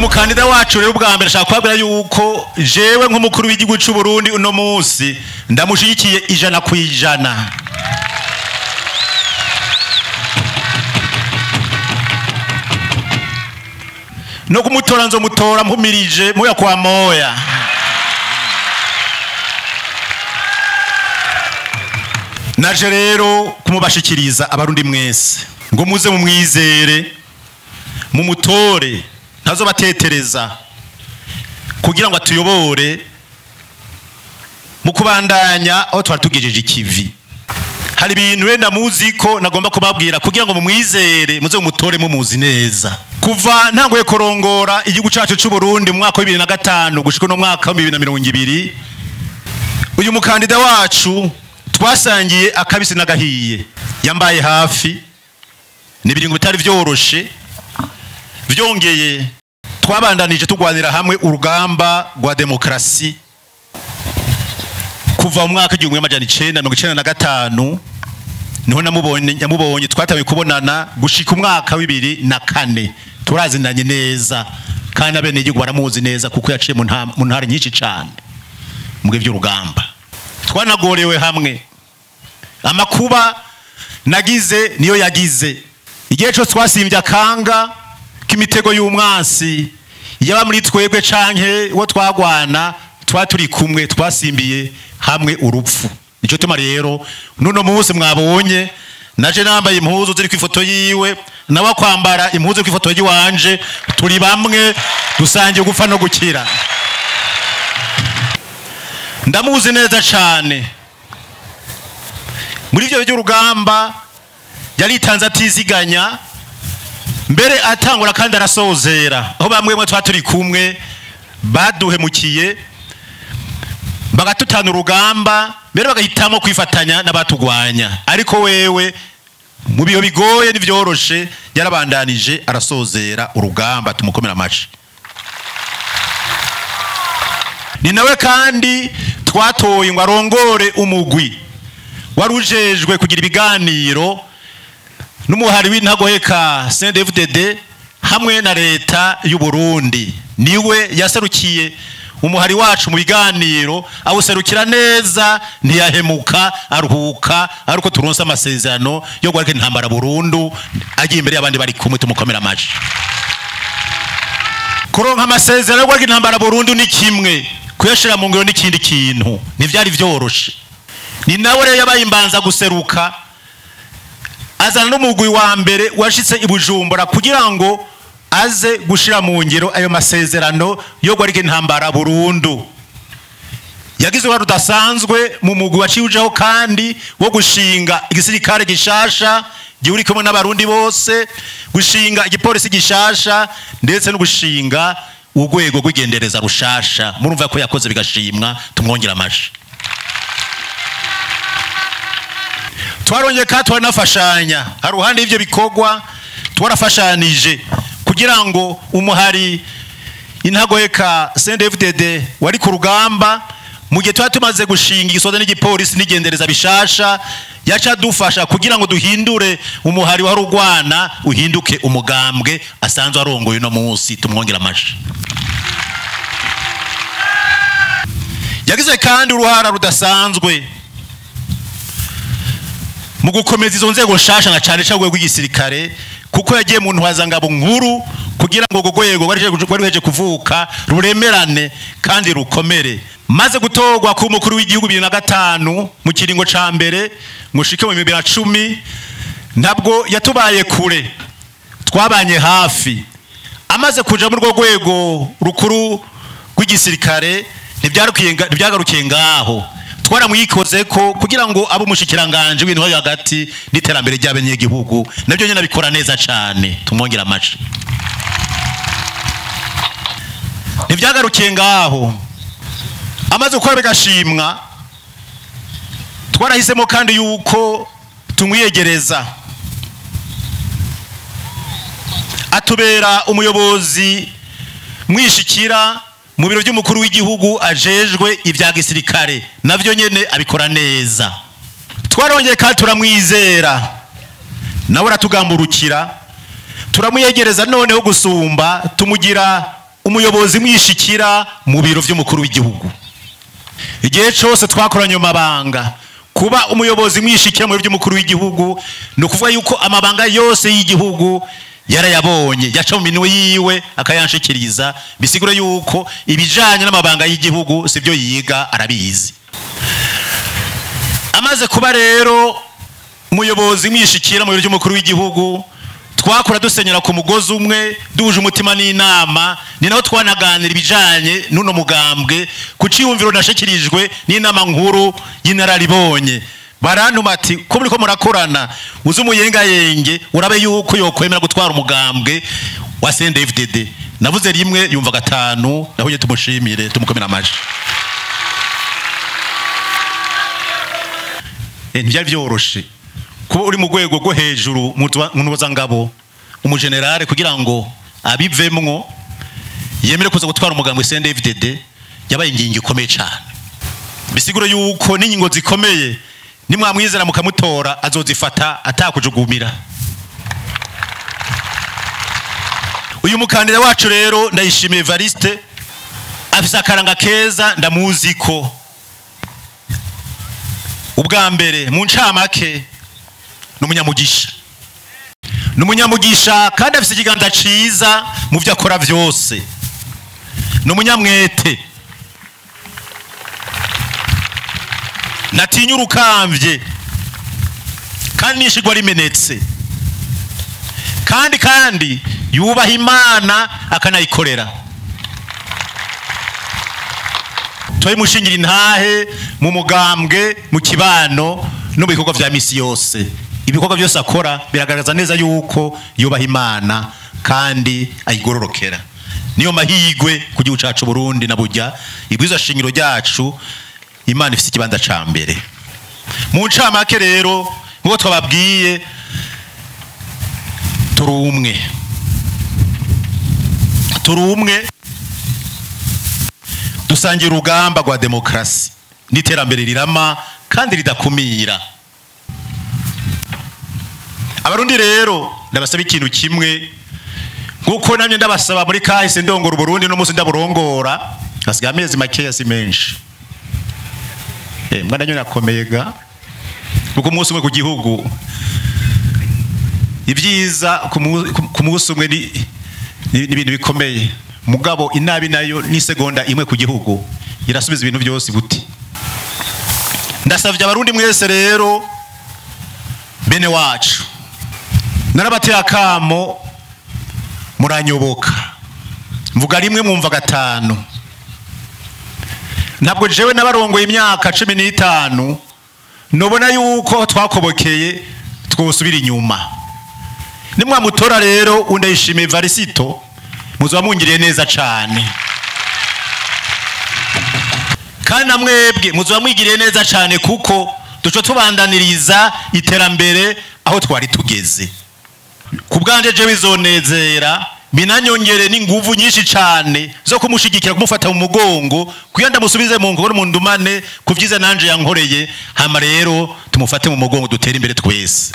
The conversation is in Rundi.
Mukandida wacu rero ubwa mbere ashaka kubabwira yuko jewe nk'umukuru w'igihugu cy'u Burundi uno munsi ndamushigikiye 100%. No kumutora nzomutora mpumirije moya kwa moya. Naje rero kumubashikiriza abarundi mwese ngo muze mumwizere mumutore, ntazobatetereza kugira ngo atuyobore mu kubandanya aho twari tugejeje ikivi. Hari ibintu wenda muzi ko nagomba kubabwira kugira ngo mumwizere muze mumutore mumuzi neza. Kuva ntanguye korongora igihugu cyacu cy'u Burundi mu mwaka wa 2005 gushika no mwaka wa 2020, uyu mukandida wacu twasangiye akabisi nagahiye, yambaye hafi nibiringo bitari vyoroshe. Vyongeye twabandanije tugwanira hamwe urugamba rwa demokrasi kuva mu mwaka 1995 niho namubonye twatawe kubonana gushika umwaka wa 2004. Turazinanye neza kandi abene igihugu baramuzi neza kuko yaciye mu ntara nyinshi cyane mu by'urugamba. Twanagorewe hamwe, amakuba nagize niyo yagize. Igihe cyo twasimbye akanga k'imitego y'umwansi yaba muri twebwe canke uwo twagwana twaturi kumwe, twasimbiye hamwe urupfu. Nico tuma rero nuno munsi mwabonye naje nambaye impuzu ziri ku ifoto yiwe, nawe kwambara impuzu ku ifoto yiwanje, turi bamwe dusangiye gupfa no gukira. Ndamuzi neza cyane muri ivyo by'urugamba, yaritanze atiziganya mbere atangura kandi arasozera aho bamwe mwe twaturi kumwe baduhemukiye bagatutana urugamba mbere bagahitamo kwifatanya n'abatugwanya, ariko wewe mu biyo bigoye n'ivyoroshe yarabandanije arasozera urugamba, tumukomera amashi. Ni nawe kandi twatoye ngo arongore umugwi warujejwe kugira ibiganiro n'umuhari w'intagoheka CNDD-FDD hamwe na leta y'u Burundi. Niwe yaserukiye umuhari wacu mu biganiro, awuserukira neza, ntiyahemuka, aruhuka aruko turonse amasezerano yo guhagarika intambara burundu, agiye imbere y'abandi bari kumwe, tumukomera amashi. Kuronka amasezerano yo guhagarika intambara burundu ni kimwe, kuyashira mu ngiro n'ikindi kintu, ntivyari vyoroshe. Ni nawe rero yabaye imbanza guseruka azana n'umugwi wa mbere washitse i Bujumbura kugira ngo aze gushira mu ngiro ayo masezerano yo guhagarika intambara burundu. Yagize uruhare rudasanzwe mu mugwi waciye kandi wo gushinga igisirikare gishasha gihurikemo n'abarundi bose, gushinga igipolisi gishasha ndetse no gushinga urwego rw'igendereza rushasha. Murumva ko yakoze bigashimwa, tumwongera amashi. Twarongeye kandi twanafashanya haruhande y'ivyo bikorwa, twarafashanije kugira ngo umuhari intagoheka CNDD-FDD wari ku rugamba mu gihe twari tumaze gushinga igisoda n'igipolisi n'igendereza bishasha, yaca dufasha kugira ngo duhindure umuhari wa rugwana uhinduke umugambwe asanzwe arongoye no munsi, tumwongera amashi. Yagize kandi uruhara rudasanzwe mu gukomeza izo nzego nshasha na cyane cyane rw'igisirikare, kuko yagiye mu ntwazangabo nkuru kugira ngo urwo rwego rwari ruheje kuvuka ruremerane kandi rukomere. Maze gutorwa ku mukuru w'igihugu 2005 mu kiringo ca mbere mushike mu 2010, ntabwo yatubaye kure, twabanye hafi. Amaze kuja mu rwego rukuru rw'igisirikare ntibyagarukiye ngaho, twaramwikoze ko kugira ngo abe umushikiranganje w'intwaro yo hagati n'iterambere ry'abanyagihugu, nabyo nyene abikora neza cyane, tumwongera amashi. Ntibyagarukiye ngaho, amaze gukora bigashimwa, twarahisemo kandi yuko tumwiyegereza atubera umuyobozi mwishikira mu biro by'umukuru w'igihugu ajejwe ibya gisirikare, navyo nyene abikora neza. Twarongeye kandi turamwizera nawe aratugamburukira, turamuyegereza noneho gusumba, tumugira umuyobozi mwishikira mu biro vy'umukuru w'igihugu. Igihe cyose twakoranye amabanga, kuba umuyobozi mwishikira mu biro by'umukuru w'igihugu ni ukuvuga yuko amabanga yose y'igihugu yarayabonye, yaca mu minwe yiwe akayanshikiriza. Bisigura yuko ibijanye n'amabanga y'igihugu sibyo yiga, arabizi. Amaze kuba rero umuyobozi mwishikira mu biro by'umukuru w'igihugu, twakora dusenyera ku mugozi umwe, duhuje umutima n'inama. Ni naho twanaganira ibijanye n'uno mugambwe ku ciyumviro nashikirijwe n'inama nkuru y'inararibonye. Barantuma ati ko muriko murakorana, uze umuyengayenge urabe yuko yokwemera gutwara umugambwe wa CNDD-FDD. Navuze rimwe yumva gatanu, naho nye tumushimire, tumukomera amaji. Ntibyari vyoroshe kuba uri mu rwego rwo hejuru mu ngabo, umugenerale, kugira ngo abivemwo yemere kuza gutwara umugambwe CNDD-FDD, yabaye ingingo ikomeye cyane. Bisigura yuko n'ingingo zikomeye nimwamwizera mukamutora azozifata atakujugumira. Uyu mukandida wacu rero Ndayishimiye Evariste afise akaranga keza, ndamuzi ko ubwa mbere mu ncamake n'umunyamugisha, n'umunyamugisha kandi afise ikiganza ciza mu vyo akora vyose, n'umunyamwete, natinya urukamvye kandi nishigwa rimenetse, kandi yubaha Imana akanayikorera. Twayimushingira intahe mu mugambwe, mu kibano no mu bikorwa vya misi yose. Ibikorwa byose akora biragaragaza neza yuko yubaha Imana kandi ayigororokera. Niyo mahigwe ku gihugu cacu Burundi, na burya ibwirizwa shingiro ryacu Imana ifise ikibanza ca mbere. Mu ncamake rero nkuko twababwiye, turi umwe, turi umwe, dusangira urugamba rwa demokrasi n'iterambere rirama kandi ridakumira. Abarundi rero ndabasaba ikintu kimwe, nkuko namye ndabasaba muri kahise ndongora Uburundi, no musi ndaburongora, hasigaye amezi makeya si menshi. Mwana nyo nakomeye ga, kuko umunsi umwe ku gihugu ibyiza ku munsi umwe ni ibintu bikomeye, mugabo inabi nayo ni segonda imwe ku gihugu irasubiza ibintu byose buti. Ndasavye abarundi mwese rero, bene wacu, narabateye akamo muranyoboka, mvuga rimwe mwumva gatanu. Ntabwo jewe nabarongoye imyaka 15 nobona yuko twakobokeye twosubira inyuma. Nimwamutora rero Undayishimiye Evariste, muzoba mungiriye neza cane, kandi namwebwe muzoba mwigiriye neza cane, kuko duco tubandaniriza iterambere aho twari tugeze. Ku bwanje jewe bizonezera, binanyongere n'inguvu nyinshi cane zo kumushigikira, kumufata mu mugongo kugira ndamusubize mu ngoro mu ndumane ku vyiza nanje yankoreye. Hama rero tumufate mu mugongo dutere imbere twese.